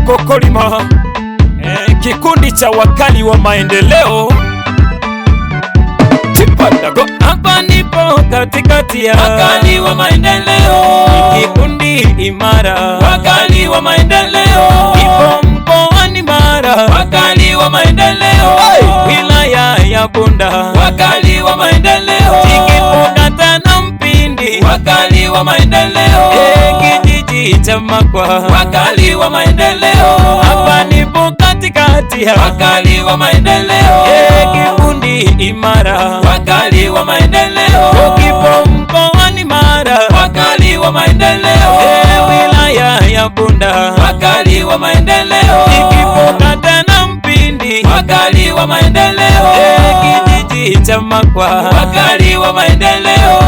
Kokolima. Kikundi cha wakali wa maendeleo. Chipandago. Hapa nipo katikati ya wakali wa maendeleo, kikundi imara, wakali wa maendeleo, ipo mkoani Mara, wakali wa maendeleo, wilaya ya Bunda, wakali wa maendeleo, kipo kata na Mpindi, wakali wa maendeleo, kijiji cha Makwa, wakali wa maendeleo, hapa nipo katikati ya wakali wa maendeleo, kikundi imara, wakali wa maendeleo, kipo mkoani Mara, wakali wa maendeleo, wilaya ya Bunda, wakali wa maendeleo, kipo kata na Mpindi, wakali wa maendeleo, kijiji cha Makwa, wakali wa maendeleo.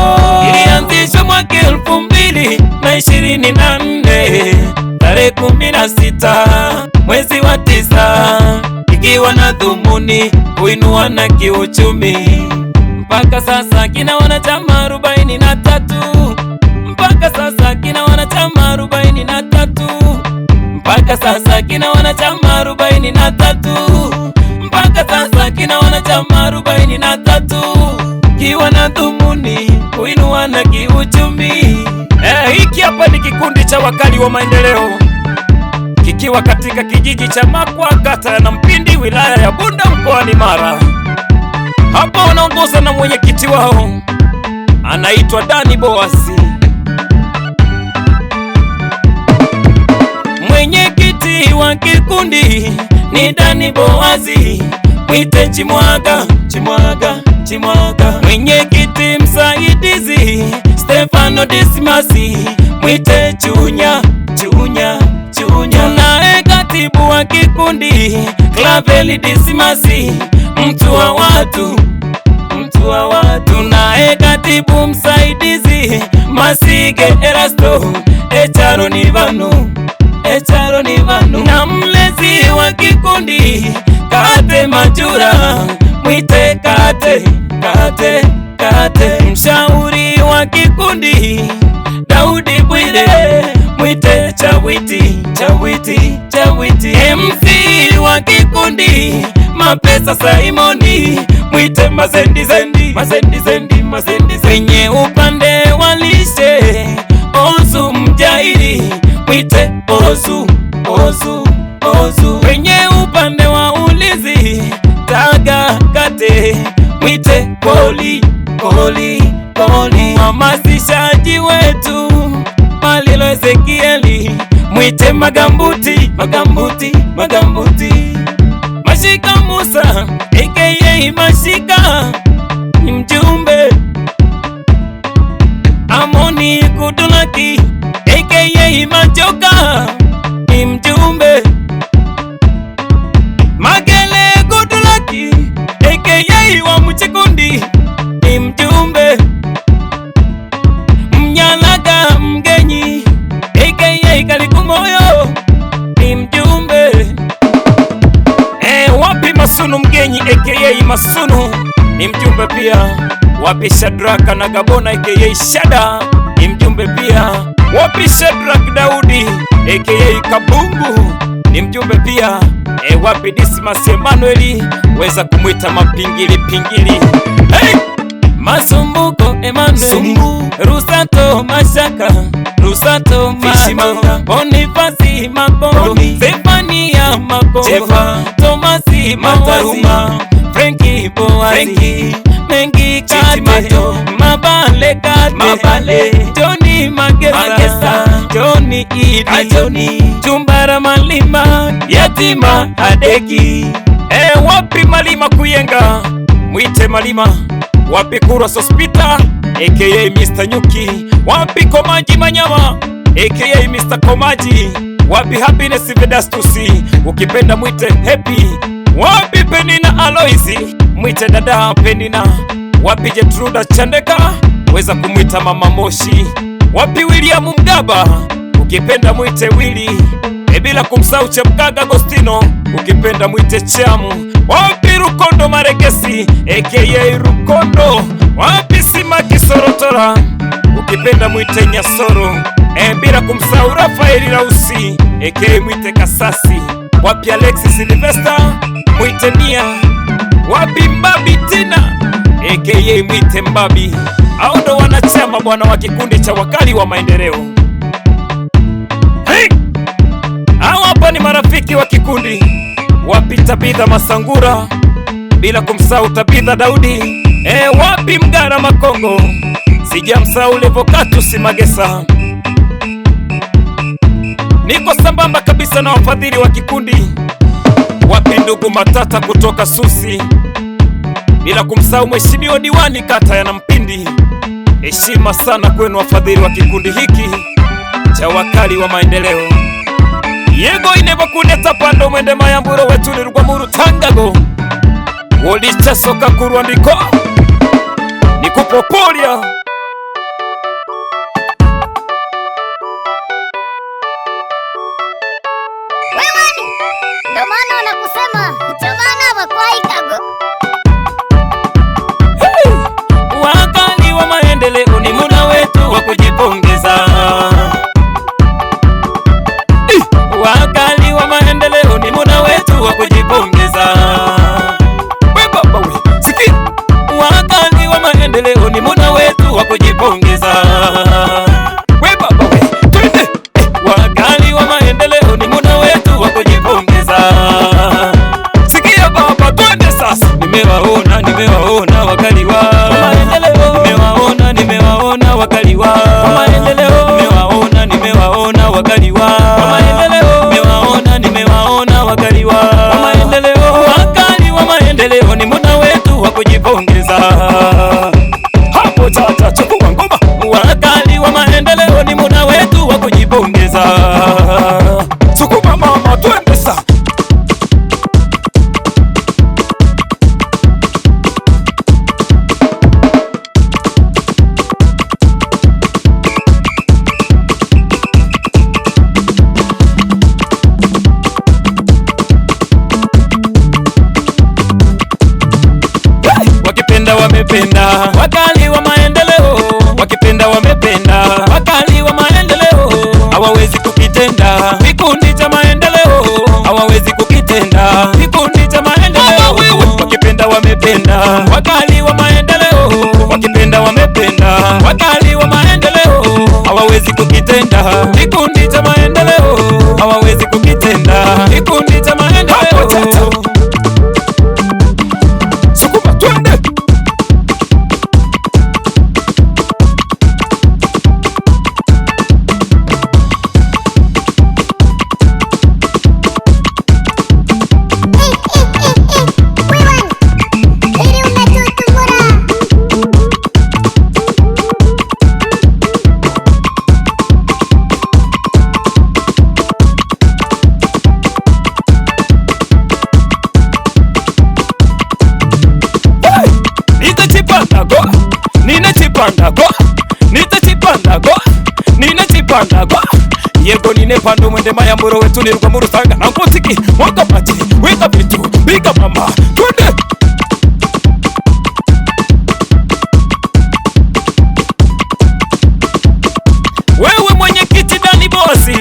Ilianzishwa mwaka 2024 tarehe 16 mwezi wa 9, ikiwa na dhumuni kuinuana kiuchumi. Mpaka sasa kina wanachama 43, mpaka sasa kina wanachama 43, mpaka sasa kina wanachama 43, mpaka sasa kina wanachama 43, kiwa na dhumuni kuinuana kiuchumi. Hiki hapa ni kikundi cha wakali wa maendeleo kikiwa katika kijiji cha Makwa, kata ya Nampindi, wilaya ya Bunda, mkoani Mara. Hapa wanaongoza na mwenyekiti wao anaitwa Dani Boasi. Mwenyekiti wa kikundi ni Dani Boazi, mwite Chimwaga, Chimwaga, Chimwaga. Mwenyekiti msaidizi Stefano Dismasi, mwite Chunya, Chunya, Chunya. Naye katibu wa kikundi Claveli Dismasi, mtu wa watu, mtu wa watu. Naye katibu msaidizi Masige Erasto, Echaro ni vanu, Echaro ni vanu. Na mlezi wa kikundi Kate Majura, mwite Kate, Kate, Kate. Mshauri wa kikundi Daudi Bwire, mwite Chawiti, Chawiti, Chawiti. MC wa kikundi Mapesa Simoni, mwite Mazendi Zendi, Mazendi Zendi, Mazendi Zendi. Kwenye upande wa lishe Ozu Mjairi, mwite Ozu, Ozu, Ozu. Kwenye upande wa ulinzi Taga Kate, mwite Koli, Koli, Koli. Mhamasishaji wetu Malilo Ezekieli, mwite Magambuti, Magambuti, Magambuti. Mashika Musa aka Mashika ni mjumbe. Amoni Kudulaki aka Majoka ni mjumbe. Magele Kudulaki aka wa Mchikundi ni mjumbe. Mnyalaga Mgenyi aka Kalikumoyo ni mjumbe. Wapi Masunu Mgenyi aka Masunu ni mjumbe pia. Wapi Shadraka na Gabona aka Shada ni mjumbe pia. Wapi Shadrack Daudi aka Kabungu ni mjumbe pia. Wapi Dismas Emanueli, weza kumwita Mapingili Pingili. Hey! Masumbuko Emanueli, Sumbu. Rusato Mashaka, Rusato Fishimanga. Mato, Bonifasi Makongo, Boni. Stefania Makongo, Jefa. Tomasi Mataruma. Mataruma, Frankie Boazi, Frankie. Mengi Kate, Mato. Mabale Kate, Mabale. Johnny Magesa, Magesa. Johnny Idi, Ajoni. Chumbara Malima, Yatima Adeki. Wapi Malima Kuyenga, mwite Malima. Wapi Kura Sospita aka Mr. Nyuki. Wapi Komaji Manyama aka Mr. Komaji. Wapi Happiness Vedastusi, ukipenda mwite Happy. Wapi Penina Aloisi, mwite dada Penina. Wapi Jetruda Chandeka, weza kumwita Mama Moshi. Wapi William Mgaba, ukipenda mwite Willy. Bila kumsahau Chemkaga Agostino, ukipenda mwite Chamu. Wapi Rukondo Marekesi aka Rukondo. Wapi Sima Kisorotora, Ukipenda mwite Nyasoro. Bila kumsahau Rafaeli Rausi aka mwite Kasasi. Wapi Alexis Sylvester mwite Nia. Wapi Mbabi Tina aka mwite Mbabi. Hao ndo wanachama bwana wa kikundi cha Wakali wa Maendeleo. Hey! Hao hapa ni marafiki wa kikundi. Wapi Tabitha Masangura, bila kumsahau Tabitha Daudi. Wapi Mgara Makongo, sijamsahau Levocatus Magesa. Niko sambamba kabisa na wafadhili wa kikundi. Wapi ndugu Matata kutoka Susi, bila kumsahau mheshimiwa diwani kata ya Nampindi. Heshima sana kwenu wafadhili wa kikundi hiki cha Wakali wa Maendeleo. Yego inebo kuneta pando mwende mayamburo wetu nirugwa muru tangago wolicha soka kurwandiko nikupopolia. Wewani, ndo maana wanakusema chabana bakwaikago. Hey! Wakali wa Maendeleo ni muda wetu wa kujipongeza. Wakali wa Maendeleo ni muda wetu wa kujipongeza. We baba we, sikia. Wakali wa Maendeleo ni muda wetu wa kujipongeza. We baba we, twende. Wakali wa Maendeleo ni muda wetu wa kujipongeza. Sikia baba, twende sasa. Nimewaona, nimewaona wakali wa maendeleo. Nimewaona, nimewaona wakali wa maendeleo. Nimewaona, nimewaona wakali wa maendeleo. Nimewaona, nimewaona wakali wa maendeleo. Wakali wa Maendeleo ni muda wetu wa kujipongeza. Hapo tata chukua ngoma. Wakali wa Maendeleo ni muda wetu wa kujipongeza. Sukuma mama, twende sasa. Wakipenda wamependa Wakali wa Maendeleo, wakipenda wamependa Wakali wa Maendeleo, hawawezi kukitenda kikundi cha maendeleo, hawawezi kukitenda kikundi cha maendeleo. Wakipenda wamependa Wakali wa Maendeleo, wakipenda wamependa Wakali wa Maendeleo, hawawezi kukitenda kikundi cha maendeleo, hawawezi kukitenda kikundi cha maendeleo. Sukuma twende. Wewani, ili umetutumura. Nitachipanda go, ninachipanda go, nitachipanda go, ninachipanda go. Yego nine pando mwende mayamburo wetu nirugwa murusanga na mpotiki mwaka maji weka vitu biga mama twende. Wewe mwenyekiti Dani Bosi,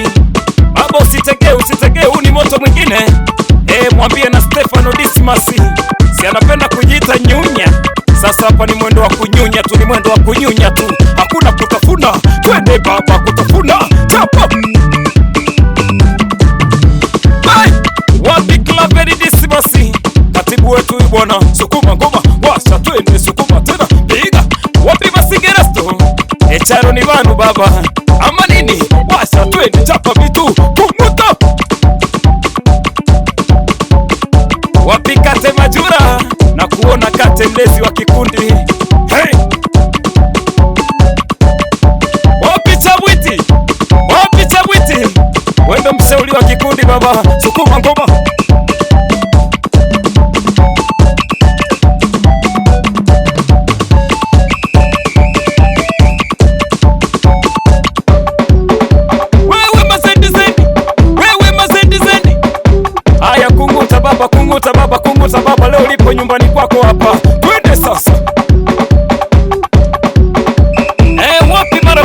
baba usitegee, usitegee, huu ni moto mwingine. Mwambie na Stefano Dismas, si anapenda kujiita nyunya. Sasa hapa ni mwendo wa kunyunya tu, ni mwendo wa kunyunya tu, hakuna kutafuna. Twende baba, kutafuna chapa. Hey! Wapi Claveri Dismas, katibu wetu huyu bwana, sukuma ngoma, washa twende, sukuma tena, piga. Wapi Masingeresto, echaro ni banu baba, ama nini? Washa twende, chapa vitu, kumuta. Wapi Kate Majura, na kuona Kate mlezi wa kikundi. Hey! Wapi Chabwiti, wapi Chabwiti, wendo mshauri wa kikundi baba, sukuma ngoma. Wewe Mazendizeni, wewe Mazendizeni. Haya, kunguta baba, kunguta baba, kunguta baba, leo lipo nyumbani kwako hapa. Twende sasa. Wapi mara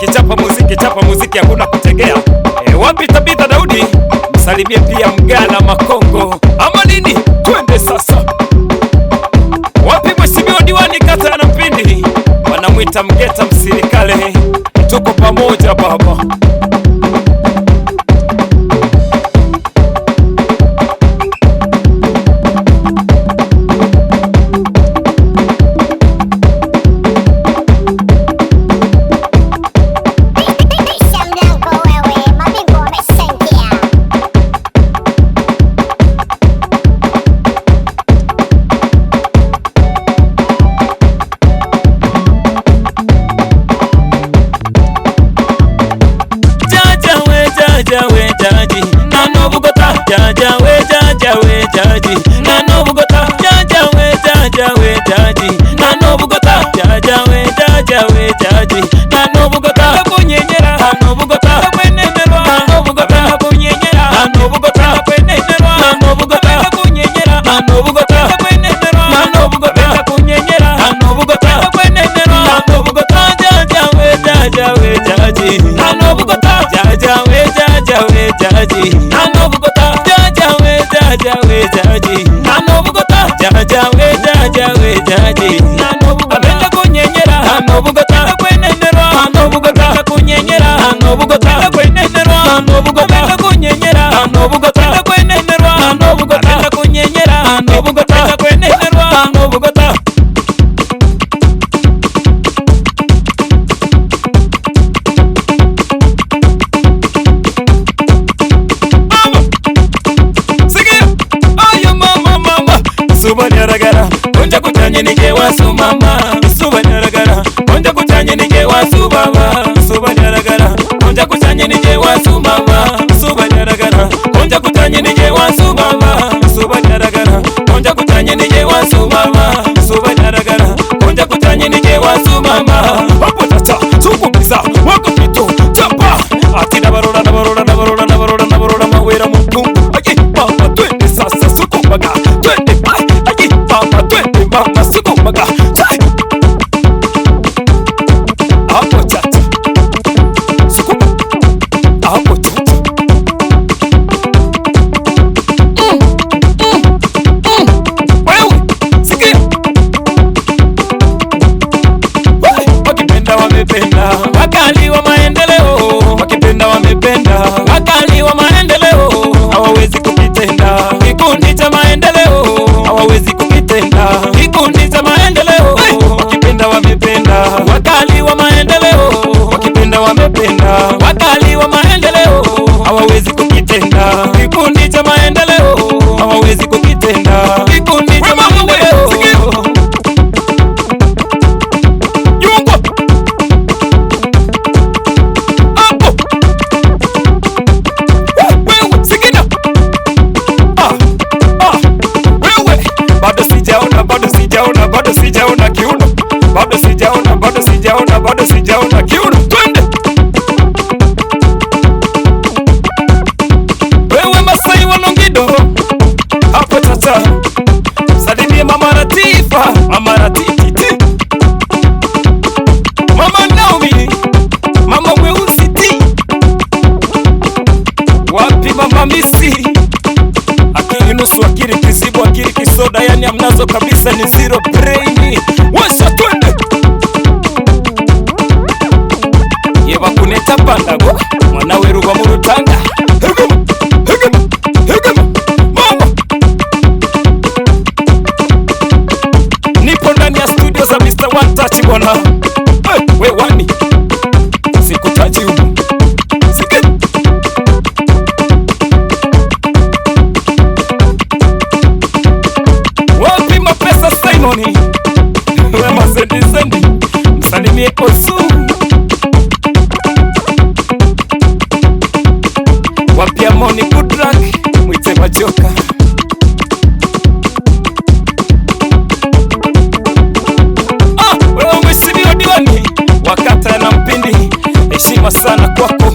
muziki, chapa muziki, chapa muziki, hakuna kutegea. Wapi Tabitha Daudi? Msalimie pia Mgala Makongo. Ama nini? Twende sasa. Wapi mheshimiwa diwani kata ya Nampindi? Wanamwita Mgeta Msirikale. Tuko pamoja baba. Bisha mlango wewe, mabingwa wameshaingia. Jaja we jaja we jaji nanobugota jaja we jaja we jaji nanobugota jaja we jaja we jaji nanobugota jaja we jaja we jaji nanobugota kunyenyera nanobugota kwenemerwa nanobugota kunyenyera nanobugota kwenemerwa nanobugota kunyenyera nanobugota kwenemerwa nanobugota kunyenyera nanobugota kwenemerwa nanobugota jaja we jaja we jaji nanobugota jaja we jaja we jaji nanobugota jaja we jaja we jaji nanobugota jaja we jaja we jaji nanobugota abenda kunyenyera nanobugota kwenemerwa nanobugota kunyenyera nanobugota kwenemerwa nanobugota abenda kunyenyera nanobugota kwenemerwa nanobugota abenda kunyenyera nanobugota kwenemerwa nanobugota. Mama! Sikia! Ayo mama mama Suba nyaragara Konja kuchanye ninge wasu mama Suba nyaragara Konja kuchanye ninge wasu baba Suba nyaragara Konja kuchanye ninge wasu mama Suba nyaragara Konja kuchanye ninge wasu baba Suba nyaragara Konja kuchanye ninge wasu mama Suba nyaragara Konja kuchanye ninge wasu mama Hapo tata Sukubiza Wako pito Chapa Ati nabarora nabarora nabarora nabarora nabarora mawera mupungu Ayi mama twende sasa sukumaga twende ayi mama twende mama sukumaga Chai. Hapo tata sukuma hapo tata wewe sikia. Wewe, wakipenda wamependa wakali wa maendeleo wakipenda wamependa wakali wa maendeleo hawawezi kukitenda kikundi cha maendeleo hawawezi kukitenda kikundi cha maendeleo wakipenda wamependa wakali wa maendeleo wakipenda wamependa wakali wa maendeleo hawawezi kukitenda kikundi cha maendeleo hawawezi kukitenda kikundi cha maendeleo. Yungo hapo wewe sikina wewe bado sijaona bado sijaona bado sijaona kiuno bado sijaona bado sijaona bado sijaona kiuno twende wewe Masai wa Longido hapo tata salimie mama Latifa mama Ratititi mama Naomi mama mweusi ti wapi mama Misi akili nusu akili kizibu akili kisoda yani amnazo kabisa ni zero brain washa twende ye bakuneta pandago mwana weruba mu rutanga hegema hegema hegema mama nipo ndani ya studio za Mr. One Touch bwana. Hey, we wani sikutaji humu Siki. Wapi mapesa Simoni wema sendi sendi msalimie Osu wapi Amoni good luck mwite Majoka. Ah, wewe mheshimiwa diwani wa kata ya Nampindi, heshima sana kwako.